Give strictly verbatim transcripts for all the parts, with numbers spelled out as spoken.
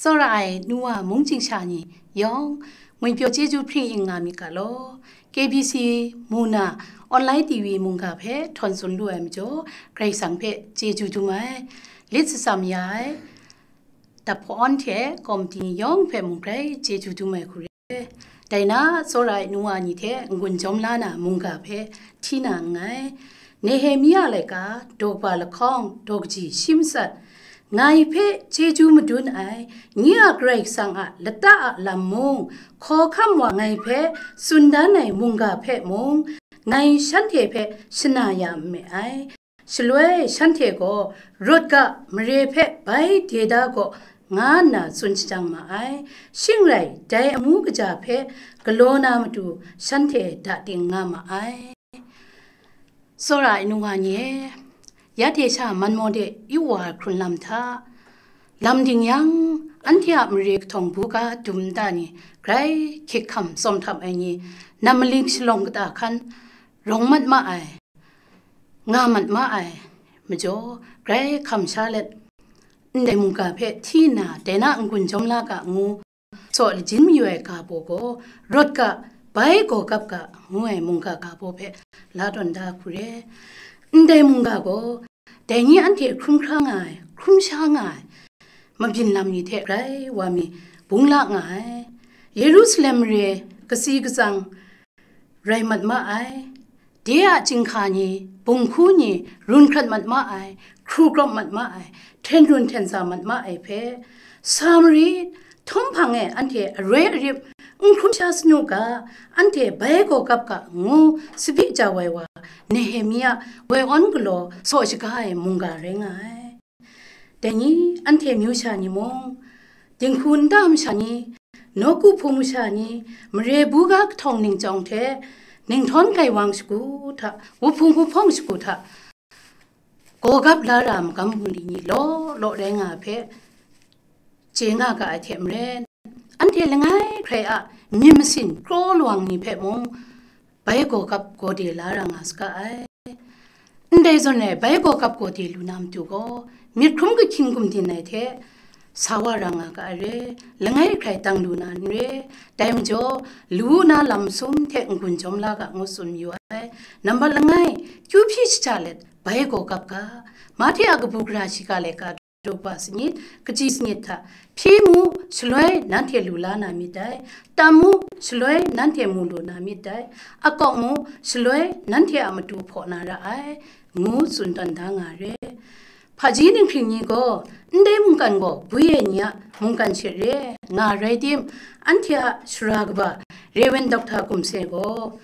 Tsawra ai nu wa mung chying sha ni yawng, ngwipyaw chyeju hpring ing nga myit ga law. K B C mu na online T V mungga hpe htawn tsun lu ai majaw, Karai Kasang hpe chyeju dum ai, lit shatsam ya ai, dap hpawn hte kawmti ni yawng hpe mung grai chyeju dum ai hku re. Dai na, tsawra ai nu wa ni hte n-gun jawm la na mungga hpe hti na nngai. Nehemia laika, daw kaba lahkawng, daw kaji shi matsat. Ngai hpe chyeju madun ai, nye a Karai Kasang a lata a lam mung, hkawhkam wa ngai hpe tsun dan ai mungga hpe mung, ngai shanhte hpe shana ya nme ai. Shaloi shanhte gaw, Rawt ga, mare hpe bai de da gaw, nga nna tsun shajang ma ai. Shing rai, dai amu kaja hpe galaw na matu shanhte da ting nga ma ai. Tsawra ai nu wa ni e, ya hte sha man maw de yu wa ai hkrun lam hta, lam ding yang, anhte a mare kahtawng buga dum nta ni, grai hkyik hkam tsawm htap ai ni, nam maling shalawng kata hkan rawng mat ma ai, nga mat ma ai majaw, grai hkam sha let, ndai mungga hpe hti nna, dai na n-gun jawm la ga ngu, tsaw lajin mayu ai ga baw gaw, Rawt ga, bai gaw gap ga, ngu ai mungga ga baw hpe la tawn da hku re. Ndai mungga gaw, dai ni anhte hkrum hkra nga ai, hkrum sha nga ai, mabyin lam ni hte grai wa mi bung la nga ai. Yerusalem mare katsi katsang rai mat ma ai. De a chyinghka ni, bunghku ni, run hkrat mat ma ai, hkru krawp mat ma ai, hten run hten sa mat ma ai hpe, Samari htum hpang e anhte aroi arip n hkrum sha sanu ga, anhte bai gaw gap ga ngu sabi jau ai wa Nehemia woi awn galaw saw shaga ai mungga rai nga ai. Dai ni anhte myu sha ni mung, dinghku nta masha ni, nawku hpung masha ni, mare buga kahtawng ningchyawng hte, ninghtawn gaiwang shagu hta, wuhpung wuhpawng shagu hta, gawgap la ra magam bungli ni law law rai nga ai hpe chye nga ga ai hte maren, anhte langai hkrai a myit masin kraw lawang ni hpe mung bai gawgap gawde la ra nga saga ai. Ndai zawn e bai gawgap gawde lu na matu gaw, myit hkrum kahkying gumdin ai hte sa wa ra nga ga ai re, langai hkrai dang lu na n re, dai majaw, lu na lam sum hte n-gun jawm la ga ngu tsun mayu ai. Nambat langai, kyu hpyi shaja let bai gawgap ga, Mahte a kabu gara shiga laika, daw kaba sanit, kaji sanit hta, hpyi mu, shaloi nanhte lu la na myit dai, tam mu, shaloi nanhte mu lu na myit dai, akawk mu, shaloi nanhte a matu hpaw na ra ai, ngu tsun tawn da nga re. Hpaji dinghpring ni gaw, ndai mungkan gaw gwi ai ni a mungkan she re nga rai tim, anhte a sara kaba Rev. Doctor Kumse gaw,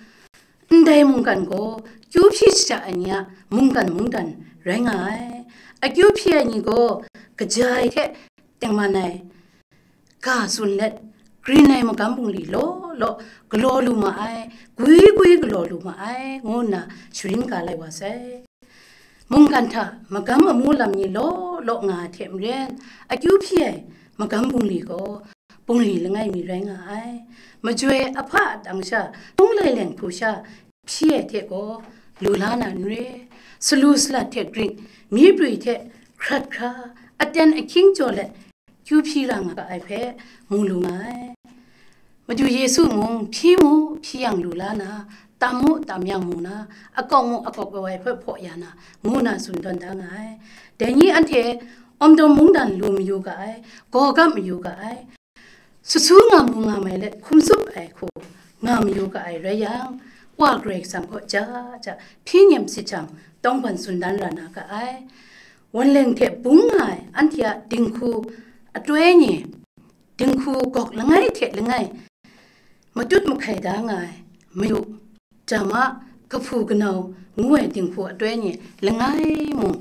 ndai mungkan gaw kyu hpyi shaja ai ni a mungkan mungdan rai nga ai. Akyu hpyi ai ni gaw kaja ai hte tengman ai ga tsun let, grin ai magam bungli law law galaw lu ma ai, gwi gwi galaw lu ma ai, ngu nna sharin ga lai wa sai. Mungkan hta magam amu lam ni law law nga ai hte maren, akyu hpyi ai magam bungli gaw bungli langai mi rai nga ai. Majoi ahpa a tang sha, htung lai leng hku sha hpyi ai hte gaw lu la na n re. Salu salat hte grit, myi prwi hte hkrat hkra, aten ahkying jaw let, kyu hpyi ra nga ga ai hpe mu lu nga ai. Madu Yesu mung hpyi mu, hpyi yang lu la na, tam mu, tam yang mu na, akawk mu, akawk ai hpe hpaw ya na, ngu na tsun tawn da nga ai. Dai ni anhte awmdawm mungdan lu mayu ga ai, gaw gap mayu ga ai, susu nga mu nga mai let hkum tsup ai hku nga mayu ga ai rai yang, Wa Karai Kasang kaw ja ja hpyi nyem sit jang, tawngban tsun dan ra na ga ai. Wanleng hte bung nga ai anhte a dinghku atoi ni, dinghku gawk langai hte langai matut mahkai da nga ai mayu, jama, kahpu kanau ngu ai dinghku atoi ni langai mung,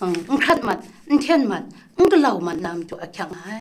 um, n hkrat mat, n hten mat, n galau mat na matu ahkyak nga ai.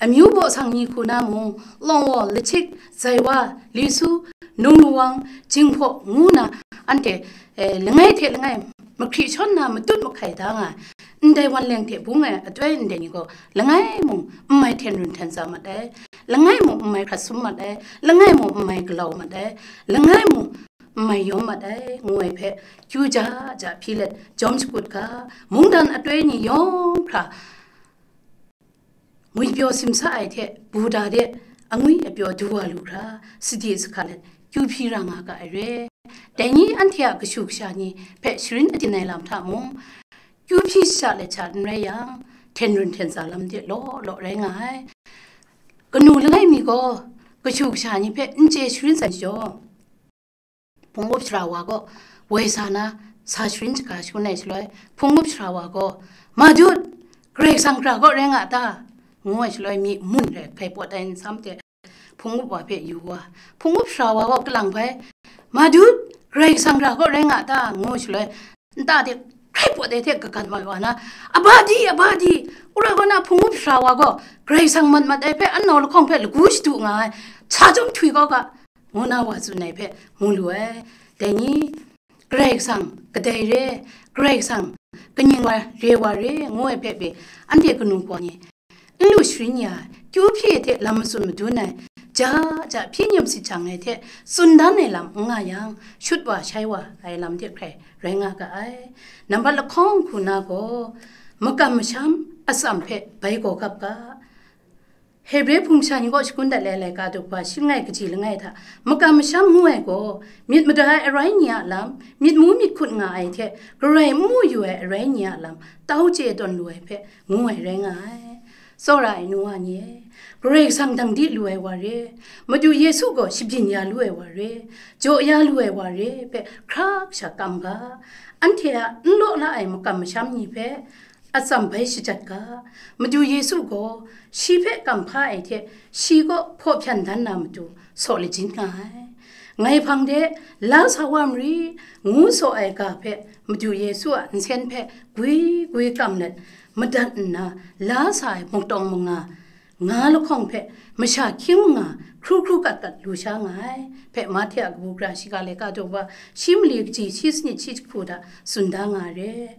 Amyu baw sang ni hku na mung, lawng waw, lachik, zaiwa, lisu, nung lawang, jinghpaw ngu na anhte, eh, langai hte langai mahkri shawn na matut mahkai da nga ai. Ndai wanleng hte bung ai atoi ndai ni gaw, langai mung n mai hten run hten sa mat ai, langai mung n mai hkrat sum mat ai, langai mung n mai galau mat ai, langai mung n mai yawm mat ai, ngu ai hpe, kyu ja ja hpyi let jawm shakut ga, mungdan atoi ni yawng hkra, ngwipyaw simsa ai hte, buda de angwi apyaw du wa lu hkra, sadi sahka let, kyu hpyi ra nga ga ai re. Dai ni anhte a kashu kasha ni hpe sharin adin ai lam hta mung, kyu hpyi shaja let sha n rai yang, hten run hten tsa lam de law law rai nga ai. Kanu langai mi gaw, kashu kasha ni hpe n chye sharin san jaw, hpung up sara wa gaw, woi sa na, sa sharin shaga shangun ai shaloi, hpung up sara wa gaw, "Madut, Karai Kasang hkra gaw rai nga ta?" ngu ai shaloi, myi mun hkrai hkai pawt ai nsam hte, hpung up wa hpe yu wa, hpung up sara wa gaw kalang bai, "Madut, Karai Kasang hkra gaw rai nga ta?" ngu shaloi, nta de hkrai pawt ai hte kagan wa wa na, "Abadi, abadi, ura gaw na hpung up sara wa gaw Karai Kasang mat mat ai hpe, anau lahkawng hpe lagu shadu nga ai, sa chyawm htwi kau ga," ngu na wa tsun ai hpe mu lu ai. Dai ni, "Karai Kasang kadai re, Karai Kasang kaning wa re wa re," ngu ai hpe pyi, anhte kanu kaw ni n lu sharin ya, kyu hpyi hte lam matsun madun ai, ja ja hpyi nyim sit jang ai hte tsun dan ai lam n nga yang, shut wa shai wa ai lam hte hkrai rai nga ga ai. Nambat lahkawng hku na gaw, makam masham atsam hpe bai gaw gap ga. Hebre hpung sha ni kaw shakun dat ai laika daw ba shi langai kaji langai hta, makam masham ngu ai gaw, myit mada ai arai ni a lam, myit mu myit hkut nga ai hte, garai n mu yu ai arai ni a lam, tau chye tawn lu ai hpe ngu ai rai nga ai. Tsawra ai nu wa ni e, Karai Kasang dang di lu ai wa re, Madu Yesu gaw shabyin ya lu ai wa re, jaw ya lu ai wa re hpe hkra kasha kam ga, anhte a n law la ai makam masham ni hpe atsam bai shajat ga, Madu Yesu gaw shi hpe kam hpa ai hte, shi kaw hpaw hpyan dan na matu saw lajin nga ai. Ngai hpang de, la sa wa mari, ngu saw ai ga hpe Madu Yesu a nsen hpe gwi gwi kam let, madat nna la sa ai muktawng manga nga lahkawng hpe masha hkying manga hkru hkru kat kat lu sha nga ai hpe Mahte a kabu gara shiga laika daw ba shi mali kaji shi sanit shi jahku hta tsun da nga re.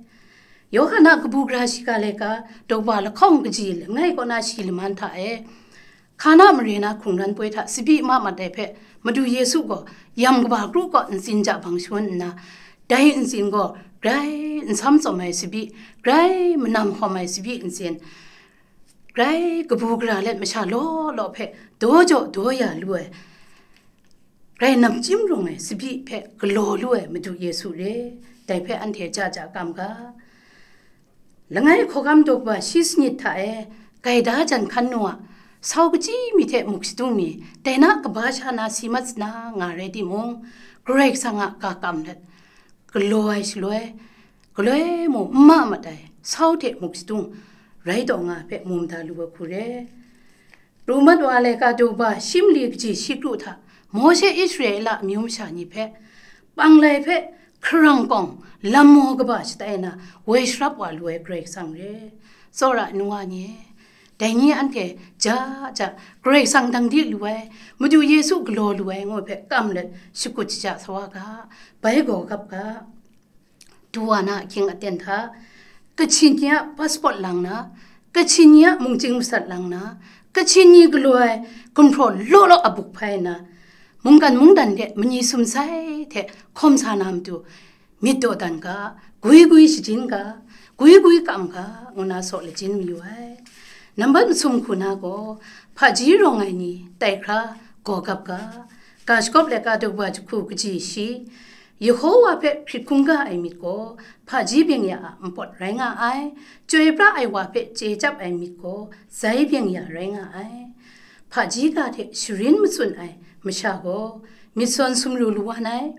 Yawhan a kabu gara shiga laika daw ba lahkawng kaji langai kaw na shi laman hta e, Hkana mare na hkungran poi hta tsabyi ma mat ai hpe, Madu Yesu gaw yam kaba kru kaw ntsin ja bang shangun nna, dai ntsin gaw grai nsam tsawm ai tsabyi, grai manam hkawm ai tsabyi ntsin, grai kabu gara let masha law law hpe daw jaw daw ya lu ai, grai namchyim rung ai tsabyi hpe galaw lu ai Madu Yesu re, dai hpe anhte ja ja kam ga. Langai hkawhkam daw ba shi sanit hta e, gaida jan hkan nu a, sau kachyi mi hte muk shadung mi, dai na kaba sha na si mat sana nga rai timung, Karai Kasang a ga kam let, galaw ai shaloi, galoi mung n ma mat ai, sau hte muk shadung rai taw nga hpe mu mada lu ai hku re. Ru mat wa ai laika daw ba shi mali kaji shi kru hta, Mawshe Israela amyu masha ni hpe, panglai hpe hkarang kawng lam maw kaba shatai na woi sharap wa lu ai Karai Kasang re. Tsawra ai nu wa ni e, dai ni anhte ja ja Karai Kasang dang di lu ai, Madu Yesu galaw lu ai ngu hpe kam let shakut shaja sa wa ga, bai gaw gap ga. Du wa na ahkying aten hta, Kachin ni a passport lang na, Kachin ni a mungchying masat lang na, Kachin ni galaw ai gumhpraw law law a buk hpai nna, mungkan mungdan de mani sumsai hte hkawm sa na matu, myit dawdan ga, gwi gwi shajin ga, gwi gwi kam ga, ngu na saw lajin mayu ai. Nambat masum hku na gaw, hpaji rawng ai ni tai hkra gaw gap ga, ga shagawp laika daw ba jahku kaji shi, Yehowa hpe hkrit hkungga ai myit gaw, hpaji byeng ya a npawt rai nga ai, chyoi pra ai wa hpe chye chyap ai myit gaw, zai byeng ya rai nga ai. Hpaji ga hte sharin matsun ai masha gaw, myit sawn sumru lu wan ai,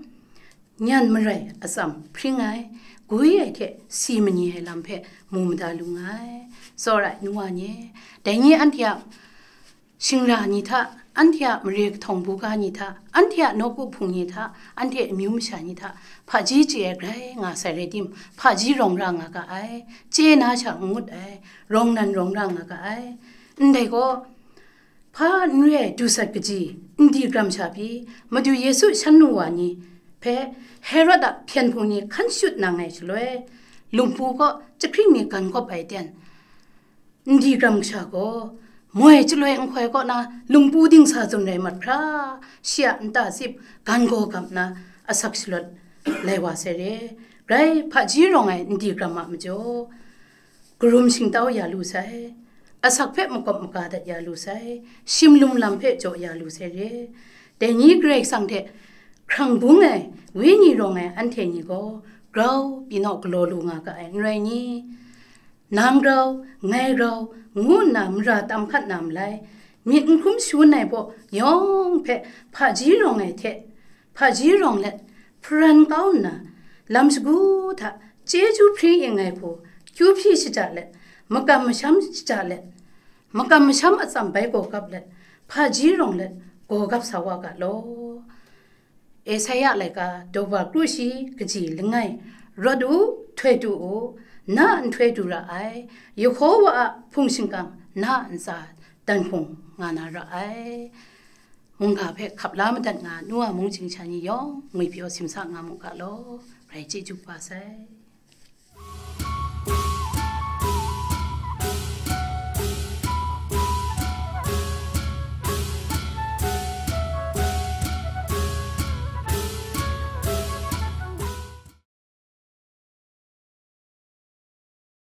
nyan marai atsam hpring ai, gwi ai hte si mani ai lam hpe mu mada lu nga ai. Tsawra ai nu wa ni e, dai ni anhte a shingra ni hta, anhte a mare kahtawng buga ni hta, anhte a nawku hpung ni hta, anhte amyu masha ni hta, hpaji chye ai grai nga sai rai tim, hpaji rawng ra nga ga ai, chye na sha n ngut ai, rawng nan rawng ra nga ga ai. Ndai gaw, hpa n re ai dusat kaji, n di gram sha pyi, Madu Yesu shan nu wa ni hpe Herod a hpyen hpung ni hkan shut nang ai shaloi, lungpu kaw jahkring mi gan gawp ai ten, n di gram kasha gaw, moi chyaloi nhtoi kaw na lungpu dingsa zawn rai mat hkra, shi a nta zip gan gaw gam na asak shalawt lai wa sai re. Grai hpaji rawng ai n di gram a majaw, karum shingtau ya lu sai. asak hpe makawp maga dat ya lu sai, shimlum lam hpe jaw ya lu sai re. Dai ni Karai Kasang hte hkrang bung ai, wenyi rawng ai anhte ni gaw grau pyi naw galaw lu nga ga ai, n rai ni? Nang grau, ngai grau, ngu nna mara tam hkat na malai, myit n hkrum shangun ai baw yawng hpe hpaji rawng ai hte, hpaji rawng let, hparan kau nna, lam shagu hta chyeju hpring ing ai hku kyu hpyi shaja let, makam masham shaja let, makam masham atsam bai gaw gap let, hpaji rawng let, gaw gap sa wa ga law. Esaia laika daw ba kru shi kaji langai, rawt u, htoi du u, na a nhtoi du ra ai, Yehowa a hpung shingkang na a ntsa dan hkung nga na ra ai. Mungga hpe hkap la madat nga nu a mungchying sha ni yawng ngwipyaw simsa nga mu ga law, rai chyeju pa sai.